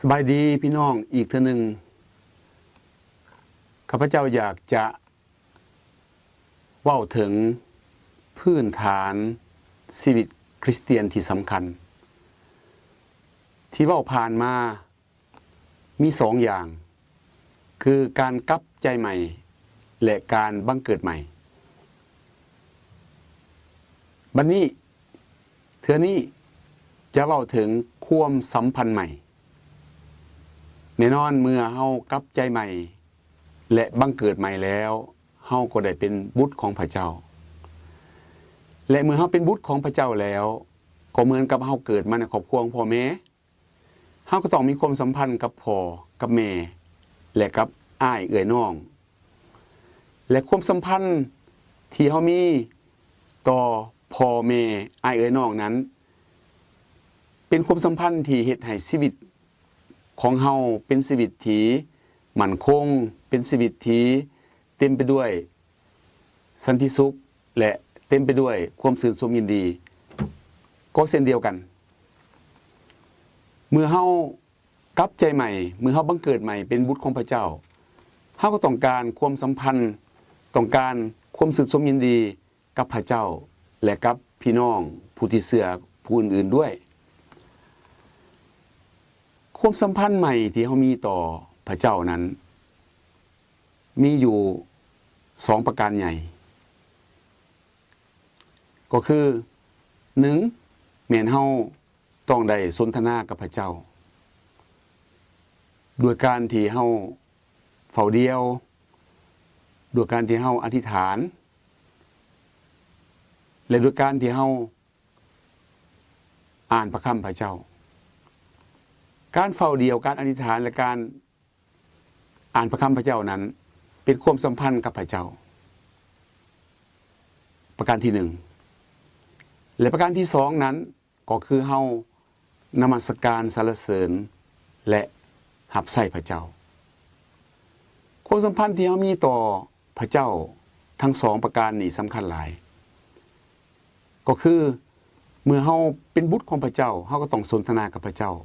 ສະບາຍດີພີ່ນ້ອງອີກເທື່ອໜຶ່ງ. ຂ້າພະເຈົ້າຢາກຈະເວົ້າເຖິງພື້ນຖານຊີວິດຄຣິສຕຽນທີ່ສຳຄັນ. ທີ່ເວົ້າຜ່ານມາມີສອງຢ່າງ ຄືການກັບໃຈໃໝ່ ແລະ ການບັງເກີດໃໝ່. ບັດນີ້ ເທື່ອນີ້ຈະເວົ້າເຖິງຄວາມສຳພັນໃໝ່. ແນ່ນອນ ເມື່ອເຮົາກັບໃຈໃໝ່ ແລະ ບັງເກີດໃໝ່ແລ້ວ, ເຮົາກໍໄດ້ເປັນບຸດຂອງພະເຈົ້າ. ແລະ ເມື່ອເຮົາເປັນບຸດຂອງພະເຈົ້າແລ້ວ, ກໍເໝືອນກັບເຮົາເກີດມາໃນຄອບຄົວຂອງພໍ່ແມ່. ເຮົາກໍຕ້ອງມີຄວາມສຳພັນກັບພໍ່ກັບແມ່ ແລະ ກັບອ້າຍເອື້ອຍນ້ອງ. ແລະ ຄວາມສຳພັນທີ່ເຮົາມີຕໍ່ພໍ່ແມ່ ອ້າຍເອື້ອຍນ້ອງນັ້ນ ເປັນຄວາມສຳພັນທີ່ເຮັດໃຫ້ຊີວິດຂອງເຮົາເປັນຊີວິດທີ່ໝັ້ນຄົງ, ເປັນຊີວິດທີ່ເຕັມໄປດ້ວຍ ສັນຕິສຸກ ແລະ ເຕັມໄປດ້ວຍຄວາມຊື່ນຊົມຍິນດີ ກໍເຊັ່ນດຽວກັນ. ເມື່ອເຮົາກັບໃຈໃໝ່, ເມື່ອເຮົາບັງເກີດໃໝ່ເປັນບຸດຂອງພະເຈົ້າ, ເຮົາກໍຕ້ອງການຄວາມສຳພັນ, ຕ້ອງການຄວາມຊື່ນຊົມຍິນດີກັບພະເຈົ້າ ແລະ ກັບພີ່ນ້ອງຜູ້ທີ່ເຊື່ອຜູ້ອື່ນໆດ້ວຍ. ຄວາມສຳພັນໃໝ່ທີ່ເຮົາມີຕໍ່ພະເຈົ້ານັ້ນ ມີຢູ່ສອງປະການໃຫຍ່ ກໍຄື ໜຶ່ງ ແມ່ນເຮົາຕ້ອງໄດ້ສົນທະນາກັບພະເຈົ້າ ໂດຍການທີ່ເຮົາເຝົ້າດ່ຽວ, ໂດຍການທີ່ເຮົາອະທິຖານ ແລະ ໂດຍການທີ່ເຮົາ ອ່ານພະຄຳພະເຈົ້າ. ການເຝົ້າດ່ຽວ, ການອະທິຖານ ແລະ ການອ່ານພະຄຳພະເຈົ້ານັ້ນ ເປັນຄວາມສຳພັນກັບພະເຈົ້າ ປະການທີໜຶ່ງ. ແລະ ປະການທີສອງນັ້ນ ກໍຄືເຮົານະມັດສະການ, ສັນລະເສີນ ແລະ ຮັບໃຊ້ພະເຈົ້າ. ຄວາມສຳພັນທີ່ເຮົາມີຕໍ່ ພະເຈົ້າທັງສອງປະການນີ້ສຳຄັນຫຼາຍ ກໍຄືເມື່ອເຮົາເປັນບຸດຂອງພະເຈົ້າ, ເຮົາກໍຕ້ອງສົນທະນາກັບພະເຈົ້າ.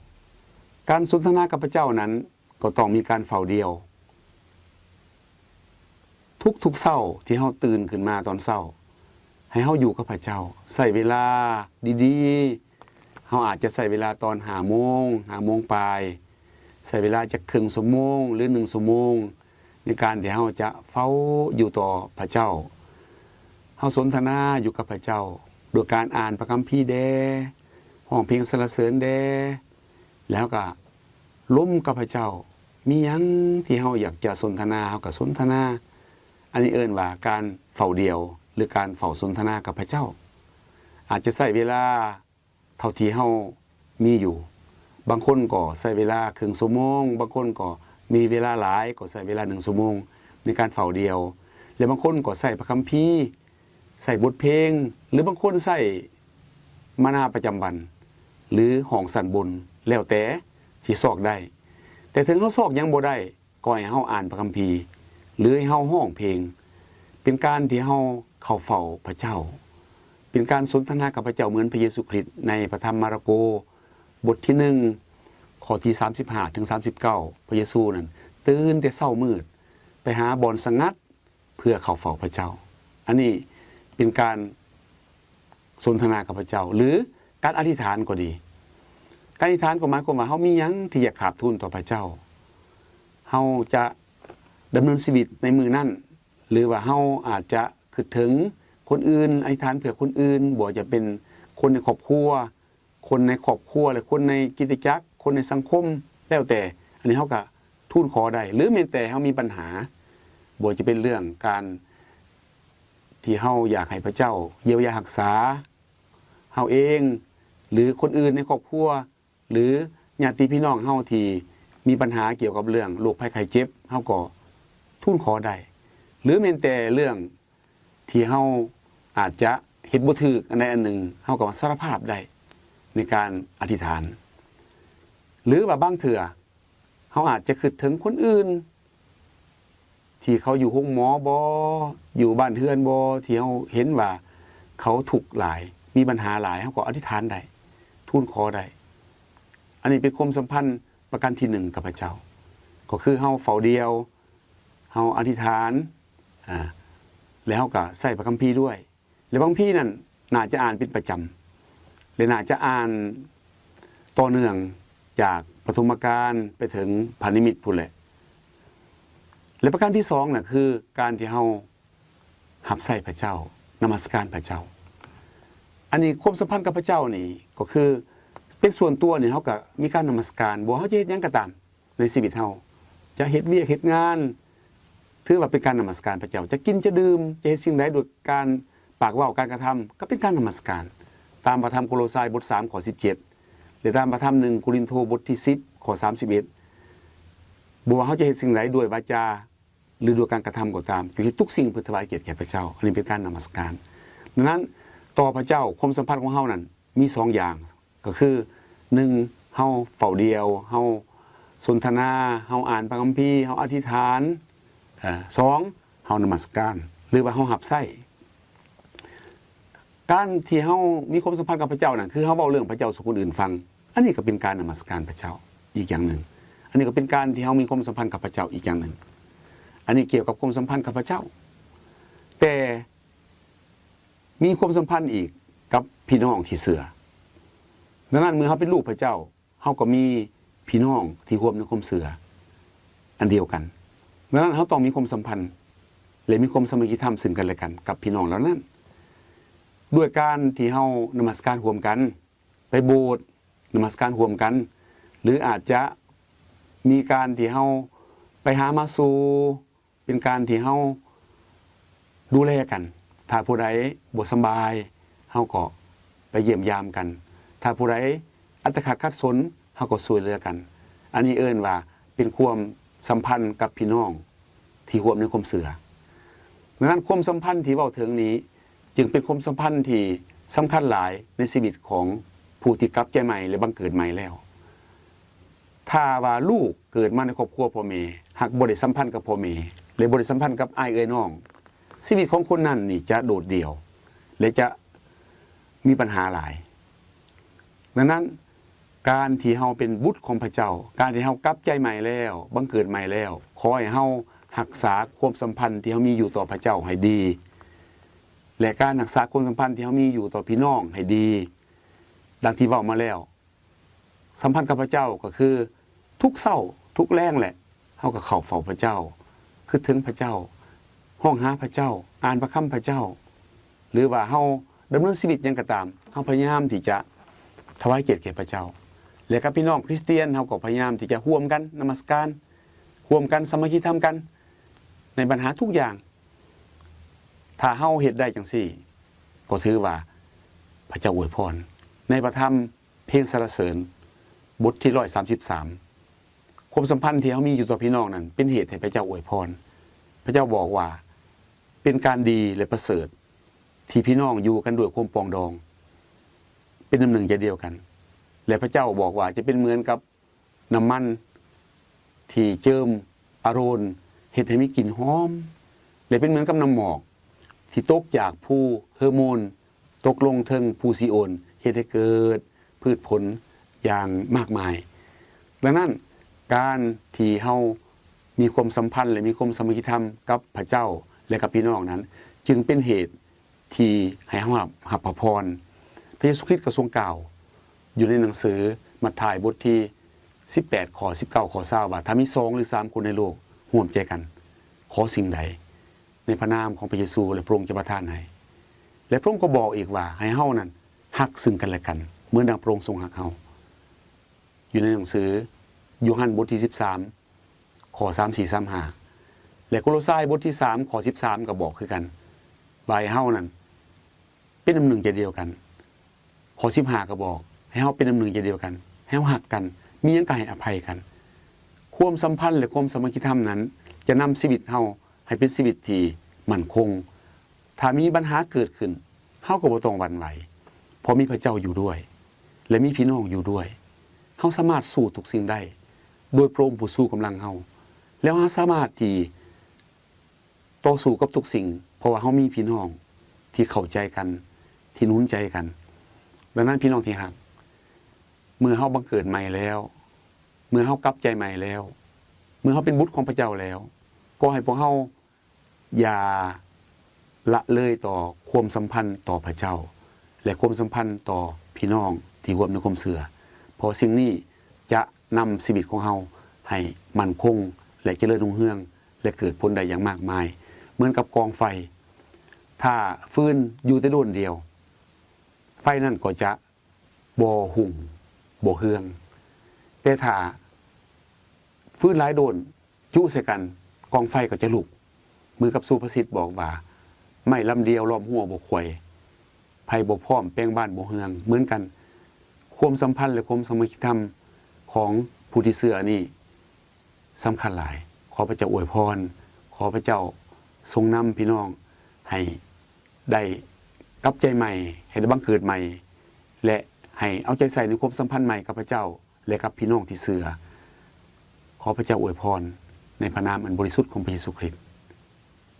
ການສົນທະນາກັບພະເຈົ້ານັ້ນ ກໍຕ້ອງມີການເຝົ້າດ່ຽວ. ທຸກໆເຊົ້າທີ່ເຮົາຕື່ນຂຶ້ນມາຕອນເຊົ້າ, ໃຫ້ເຮົາຢູ່ກັບພະເຈົ້າ, ໃຊ້ເວລາດີໆ. ເຮົາອາດຈະໃຊ້ເວລາຕອນຫ້າໂມງ, ຫ້າໂມງປາຍ, ໃຊ້ເວລາຈັກເຄິ່ງຊົ່ວໂມງ ຫຼື ໜຶ່ງຊົ່ວໂມງ ໃນການທີ່ເຮົາຈະເຝົ້າຢູ່ຕໍ່ພະເຈົ້າ. ເຮົາສົນທະນາຢູ່ກັບພະເຈົ້າ ໂດຍການອ່ານພະຄຳພີແດ່, ຮ້ອງເພງສັນລະເສີນແດ່, ແລ້ວເຮົາກໍລົມກັບພະເຈົ້າ. ມີຫຍັງທີ່ເຮົາຢາກຈະສົນທະນາ, ເຮົາກໍສົນທະນາ. ອັນນີ້ເອີ້ນວ່າການເຝົ້າດ່ຽວ ຫຼື ການເຝົ້າສົນທະນາກັບພະເຈົ້າ. ອາດຈະໃຊ້ເວລາ ເທົ່າທີ່ເຮົາມີຢູ່. ບາງຄົນກໍໃຊ້ເວລາເຄິ່ງຊົ່ວໂມງ, ບາງຄົນກໍມີເວລາຫຼາຍ ກໍໃຊ້ເວລາໜຶ່ງຊົ່ວໂມງໃນການເຝົ້າດ່ຽວ ແລະ ບາງຄົນກໍໃຊ້ພະຄຳພີ, ໃຊ້ບົດເພງ ຫຼື ບາງຄົນໃຊ້ມານາປະຈຳວັນ ຫຼື ຫ້ອງຊັ້ນບົນ ແລ້ວແຕ່ຊິຊອກໄດ້. ແຕ່ເຖິງເຮົາຊອກຫຍັງບໍ່ໄດ້, ກໍໃຫ້ເຮົາອ່ານພະຄຳພີ ຫຼື ໃຫ້ເຮົາຮ້ອງເພງ ເປັນການທີ່ເຮົາເຂົ້າເຝົ້າພະເຈົ້າ, ເປັນການສົນທະນາກັບພະເຈົ້າ ເໝືອນພະເຢຊູຄຣິດໃນພະທຳມາລະໂກ ບົດທີໜຶ່ງ ຂໍ້ທີສາມສິບຫ້າເຖິງສາມສິບເກົ້າ. ພະເຢຊູນັ້ນຕື່ນແຕ່ເຊົ້າມືດ ໄປຫາບ່ອນສະຫງັດເພື່ອເຂົ້າເຝົ້າພະເຈົ້າ. ອັນນີ້ເປັນການ ສົນທະນາກັບພະເຈົ້າ ຫຼື ການອະທິຖານກໍດີ. ການອະທິຖານກໍໝາຍຄວາມວ່າເຮົາມີຫຍັງທີ່ຢາກຂາບທູນຕໍ່ພະເຈົ້າ, ເຮົາຈະດຳເນີນຊີວິດໃນມື້ນັ້ນ ຫຼືວ່າເຮົາອາດຈະຄິດເຖິງຄົນອື່ນ, ອະທິຖານເພື່ອຄົນອື່ນ, ບໍ່ວ່າຈະເປັນຄົນໃນຄອບຄົວ, ຄົນໃນຄອບຄົວ ແລະ ຄົນໃນຄຣິສຕະຈັກ, ຄົນໃນສັງຄົມ ແລ້ວແຕ່. ອັນນີ້ເຮົາກະທູນຂໍໄດ້ ຫຼືແມ່ນແຕ່ເຮົາມີບັນຫາ, ບໍ່ວ່າຈະເປັນເລື່ອງການ ທີ່ເຮົາຢາກໃຫ້ພະເຈົ້າຢຽວຢາຮັກສາເຮົາເອງ ຫຼື ຄົນອື່ນໃນຄອບຄົວ ຫຼື ຍາດຕິພີ່ນ້ອງເຮົາທີ່ມີບັນຫາກ່ຽວກັບເລື່ອງໂລກໄພໄຂ້ເຈັບ, ເຮົາກໍທູນຂໍໄດ້. ຫຼືແມ່ນແຕ່ເລື່ອງທີ່ເຮົາອາດຈະເຮັດບໍ່ຖືກອັນໃດອັນໜຶ່ງ, ເຮົາກໍສາລະພາບໄດ້ໃນການອະທິຖານ. ຫຼືວ່າບາງເທື່ອ ເຮົາອາດຈະຄິດເຖິງຄົນອື່ນ ທີ່ເຂົາຢູ່ໂຮງໝໍບໍ, ຢູ່ບ້ານເຮືອນບໍ, ທີ່ເຮົາເຫັນວ່າເຂົາທຸກຫຼາຍ, ມີບັນຫາຫຼາຍ, ເຮົາກໍອະທິຖານໄດ້, ທູນຂໍໄດ້. ອັນນີ້ເປັນຄວາມສຳພັນ ປະການທີໜຶ່ງກັບພະເຈົ້າ ກໍຄືເຮົາເຝົ້າດ່ຽວ, ເຮົາອະທິຖານ, ອາ ແລະ ເຮົາກໍໃຊ້ພະຄຳພີດ້ວຍ. ແລະ ບາງພີນັ້ນໜ້າຈະອ່ານເປັນປະຈຳ ແລະ ໜ້າຈະອ່ານຕໍ່ເນື່ອງຈາກປະຖົມມະການໄປເຖິງພະນິມິດພຸ້ນແຫຼະ. ແລະ ປະການທີສອງນະ ຄືການທີ່ເຮົາຮັບໃຊ້ພະເຈົ້າ, ນະມັດສະການພະເຈົ້າ. ອັນນີ້ຄວາມສຳພັນກັບພະເຈົ້ານີ້ ກໍຄືເປັນສ່ວນຕົວນີ້ ເຮົາກໍມີການນະມັດສະການ, ບໍ່ວ່າເຮົາຈະເຮັດຫຍັງກໍຕາມ ໃນຊີວິດເຮົາ ຈະເຮັດວຽກເຮັດງານ ຖືວ່າເປັນການນະມັດສະການພະເຈົ້າ, ຈະກິນຈະດື່ມ ຈະເຮັດສິ່ງໃດດ້ວຍການປາກເວົ້າການກະທຳ ກໍເປັນການນະມັດສະການ ຕາມພະທຳໂກໂລຊາຍບົດສາມ ຂໍ້ສິບເຈັດ ແລະ ຕາມພະທຳໜຶ່ງໂກລິນໂທບົດທີສິບ ຂໍ້ສາມສິບເອັດ ບໍ່ວ່າເຮົາຈະເຮັດສິ່ງໃດດ້ວຍວາຈາ ຫຼື ດ້ວຍການກະທຳກໍຕາມ ຈົ່ງເຮັດທຸກສິ່ງເພື່ອຖວາຍກຽດແກ່ພະເຈົ້າ. ອັນນີ້ເປັນການນະມັດສະການ. ດັ່ງນັ້ນ ຕໍ່ພະເຈົ້າ ຄວາມສຳພັນຂອງເຮົານັ້ນມີສອງຢ່າງ ກໍຄື ໜຶ່ງ ເຮົາເຝົ້າດ່ຽວ, ເຮົາສົນທະນາ, ເຮົາອ່ານພະຄຳພີ, ເຮົາອະທິຖານ, ເອີ ສອງ ເຮົານະມັດສະການ ຫຼືວ່າເຮົາຮັບໃຊ້. ການທີ່ເຮົາມີຄວາມສຳພັນກັບພະເຈົ້ານັ້ນ ຄືເຮົາເວົ້າເລື່ອງພະເຈົ້າສູ່ຄົນອື່ນຟັງ, ອັນນີ້ກໍເປັນການນະມັດສະການພະເຈົ້າອີກຢ່າງໜຶ່ງ. ອັນນີ້ກໍເປັນການທີ່ເຮົາມີຄວາມສຳພັນກັບພະເຈົ້າອີກຢ່າງໜຶ່ງ. ອັນນີ້ກ່ຽວກັບຄວາມສຳພັນກັບພະເຈົ້າ. ແຕ່ ມີຄວາມສຳພັນອີກກັບພີ່ນ້ອງທີ່ເຊື່ອ. ດັ່ງນັ້ນ ເມື່ອເຮົາເປັນລູກພະເຈົ້າ, ເຮົາກໍມີພີ່ນ້ອງທີ່ຮ່ວມໃນຄວາມເຊື່ອອັນດຽວກັນ. ດັ່ງນັ້ນ ເຮົາຕ້ອງມີຄວາມສຳພັນ ແລະ ມີຄວາມສາມັກຄີທຳເຊິ່ງກັນແລະກັນກັບພີ່ນ້ອງເຫຼົ່ານັ້ນ ດ້ວຍການທີ່ເຮົານະມັດສະການຮ່ວມກັນ, ໄປໂບດນະມັດສະການຮ່ວມກັນ ຫຼື ອາດຈະມີການທີ່ເຮົາໄປຫາມາສູ່ ເປັນການທີ່ເຮົາດູແລກັນ. ຖ້າຜູ້ໃດບໍ່ສຳບາຍ, ເຮົາກໍໄປຢ້ຽມຢາມກັນ. ຖ້າຜູ້ໃດອັດຕະຂັດຂັດສົນ, ເຮົາກໍຊ່ວຍເຫຼືອກັນ. ອັນນີ້ເອີ້ນວ່າເປັນຄວາມສຳພັນກັບພີ່ນ້ອງທີ່ຮ່ວມໃນຄວາມເຊື່ອ. ດັ່ງນັ້ນ ຄວາມສຳພັນທີ່ເວົ້າເຖິງນີ້ ຈຶ່ງເປັນຄວາມສຳພັນທີ່ສຳຄັນຫຼາຍໃນຊີວິດຂອງຜູ້ທີ່ກັບໃຈໃໝ່ ແລະ ບັງເກີດໃໝ່ແລ້ວ. ຖ້າວ່າລູກເກີດມາໃນຄອບຄົວພໍ່ແມ່ ຫາກບໍ່ໄດ້ສຳພັນກັບພໍ່ແມ່ ແລະ ບໍ່ໄດ້ສຳພັນກັບອ້າຍເອື້ອຍນ້ອງ, ຊີວິດຂອງຄົນນັ້ນນີ້ຈະໂດດດ່ຽວ ແລະ ຈະມີບັນຫາຫຼາຍ. ດັ່ງນັ້ນ ການທີ່ເຮົາເປັນບຸດຂອງພະເຈົ້າ, ການທີ່ເຮົາກັບໃຈໃໝ່ແລ້ວ, ບັງເກີດໃໝ່ແລ້ວ, ຂໍໃຫ້ເຮົາຮັກສາຄວາມສຳພັນທີ່ເຮົາມີຢູ່ຕໍ່ພະເຈົ້າໃຫ້ດີ ແລະ ການຮັກສາຄວາມສຳພັນທີ່ເຮົາມີຢູ່ຕໍ່ພີ່ນ້ອງໃຫ້ດີ. ດັ່ງທີ່ເວົ້າມາແລ້ວ, ສຳພັນກັບພະເຈົ້າກໍຄື ທຸກເຊົ້າທຸກແລງແຫຼະ ເຮົາກໍເຂົ້າເຝົ້າພະເຈົ້າ, ຄິດເຖິງພະເຈົ້າ, ຮ້ອງຫາພະເຈົ້າ, ອ່ານພະຄຳພະເຈົ້າ ຫຼືວ່າເຮົາດຳເນີນຊີວິດຫຍັງກໍຕາມ, ເຮົາພະຍາຍາມທີ່ຈະຖວາຍກຽດແກ່ພະເຈົ້າ. ແລະ ກັບພີ່ນ້ອງຄຣິສຕຽນ ເຮົາກໍພະຍາຍາມທີ່ຈະຮ່ວມກັນນະມັດສະການ, ຮ່ວມກັນສາມັກຄີທຳກັນໃນບັນຫາທຸກຢ່າງ. ຖ້າເຮົາເຮັດໄດ້ຈັ່ງຊີ້ ກໍຖືວ່າພະເຈົ້າອວຍພອນ. ໃນພະທຳ ເພງສັນລະເສີນ ບົດທີຮ້ອຍສາມສິບສາມ ຄວາມສຳພັນທີ່ເຮົາມີຢູ່ຕໍ່ພີ່ນ້ອງນັ້ນ ເປັນເຫດໃຫ້ພະເຈົ້າອວຍພອນ. ພະເຈົ້າບອກວ່າ ເປັນການດີ ແລະ ປະເສີດ ທີ່ພີ່ນ້ອງຢູ່ກັນດ້ວຍຄວາມປອງດອງ ເປັນນ້ຳໜຶ່ງໃຈດຽວກັນ. ແລະ ພະເຈົ້າບອກວ່າ ຈະເປັນເໝືອນກັບ ນ້ຳມັນທີ່ເຈີມອາໂຣນ ເຮັດໃຫ້ມີກິ່ນຫອມ ແລະ ເປັນເໝືອນກັບນ້ຳໝອກທີ່ຕົກຈາກພູເຮີໂມນ ຕົກລົງເທິງພູຊີໂອນ ເຮັດໃຫ້ເກີດພືດຜົນຢ່າງມາກມາຍ. ດັ່ງນັ້ນ ການທີ່ເຮົາມີຄວາມສຳພັນ ແລະ ມີຄວາມສາມັກຄີທຳກັບພະເຈົ້າ ແລະ ກັບພີ່ນ້ອງນັ້ນ ຈຶ່ງເປັນເຫດ ທີ່ໃຫ້ເຮົາຮັບ ຮັບພະພອນ. ພະເຢຊູຄຣິດກໍຊົງກ່າວຢູ່ໃນໜັງສືມັດທາຍບົດທີສິບແປດ ຂໍ້ສິບເກົ້າ ຂໍ້ຊາວ ວ່າ ຖ້າມີສອງ ຫຼື ສາມ ຄົນໃນໂລກຮ່ວມໃຈກັນ ຂໍສິ່ງໃດໃນພະນາມຂອງພະເຢຊູ ແລະ ພະອົງຈະປະທານໃຫ້. ແລະ ພະອົງກໍບອກອີກວ່າ ໃຫ້ເຮົານັ້ນຮັກເຊິ່ງກັນແລະກັນ ເໝືອນດັ່ງພະອົງຊົງຮັກເຮົາ. ຢູ່ໃນໜັງສືໂຍຮັນບົດທີສິບສາມ ຂໍ້ສາມສິບສີ່ ສາມສິບຫ້າ ແລະ ໂກໂລຊາຍບົດທີສາມ ຂໍ້ສິບສາມ ກໍບອກຄືກັນ ວ່າໃຫ້ເຮົານັ້ນເປັນນ້ຳໜຶ່ງໃຈດຽວກັນ. ຂໍ້ສິບຫ້າ ກໍບອກໃຫ້ເຮົາເປັນນ້ຳໜຶ່ງໃຈດຽວກັນ, ໃຫ້ເຮົາຮັກກັນ, ມີຫຍັງກໍໃຫ້ອະໄພກັນ. ຄວາມສຳພັນ ແລະ ຄວາມສາມັກຄີທຳນັ້ນ ຈະນຳຊີວິດເຮົາໃຫ້ເປັນຊີວິດທີ່ໝັ້ນຄົງ. ຖ້າມີບັນຫາເກີດຂຶ້ນ ເຮົາກໍບໍ່ຕ້ອງຫວັ່ນໄຫວ ເພາະມີພະເຈົ້າຢູ່ດ້ວຍ ແລະ ມີພີ່ນ້ອງຢູ່ດ້ວຍ. ເຮົາສາມາດສູ້ທຸກສິ່ງໄດ້ໂດຍພະອົງຜູ້ຊູກຳລັງເຮົາ, ແລ້ວເຮົາສາມາດທີ່ຕໍ່ສູ້ກັບທຸກສິ່ງ ເພາະວ່າເຮົາມີພີ່ນ້ອງທີ່ເຂົ້າໃຈກັນ, ທີ່ໜູນໃຈກັນ. ດັ່ງນັ້ນ ພີ່ນ້ອງທີ່ຮັກ, ເມື່ອເຮົາບັງເກີດໃໝ່ແລ້ວ, ເມື່ອເຮົາກັບໃຈໃໝ່ແລ້ວ, ເມື່ອເຮົາເປັນບຸດຂອງພະເຈົ້າແລ້ວ, ກໍໃຫ້ພວກເຮົາຢ່າລະເລີຍຕໍ່ຄວາມສຳພັນຕໍ່ພະເຈົ້າ ແລະ ຄວາມສຳພັນຕໍ່ພີ່ນ້ອງທີ່ຮ່ວມໃນຄວາມເຊື່ອ, ເພາະສິ່ງນີ້ຈະນຳຊີວິດຂອງເຮົາໃຫ້ໝັ້ນຄົງ ແລະ ຈະເລີນຮຸ່ງເຮືອງ ແລະ ເກີດຜົນໄດ້ຢ່າງມາກມາຍ ເໝືອນກັບກອງໄຟ. ຖ້າຟືນຢູ່ແຕ່ໂດນດຽວ, ໄຟນັ້ນກໍຈະບໍ່ຮຸ່ງບໍ່ເຮືອງ, ແຕ່ຖ້າຟືນຫຼາຍໂດນຈຸໃສ່ກັນ, ກອງໄຟກໍຈະລຸກ. ເໝືອນກັບສຸພາສິດບອກວ່າ, ໄມ້ລຳດຽວລ້ອມຮົ້ວບໍ່ຂວາຍ, ໃຜບໍ່ພ້ອມແປງບ້ານບໍ່ເຮືອງ. ເໝືອນກັນ, ຄວາມສຳພັນ ແລະ ຄວາມສາມັກຄີທຳຂອງຜູ້ທີ່ເຊື່ອນີ້ສຳຄັນຫຼາຍ. ຂໍພະເຈົ້າອວຍພອນ, ຂໍພະເຈົ້າຊົງນຳພີ່ນ້ອງໃຫ້ໄດ້ກັບໃຈໃໝ່, ໃຫ້ໄດ້ບັງເກີດໃໝ່ ແລະ ໃຫ້ເອົາໃຈໃສ່ໃນຄວາມສຳພັນໃໝ່ກັບພະເຈົ້າ ແລະ ກັບພີ່ນ້ອງທີ່ເຊື່ອ. ຂໍພະເຈົ້າອວຍພອນໃນພະນາມອັນບໍລິສຸດຂອງພະເຢຊູຄຣິດ.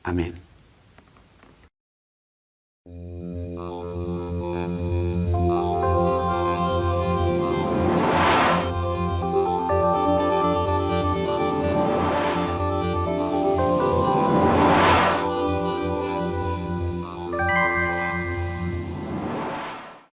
ອາເມນ.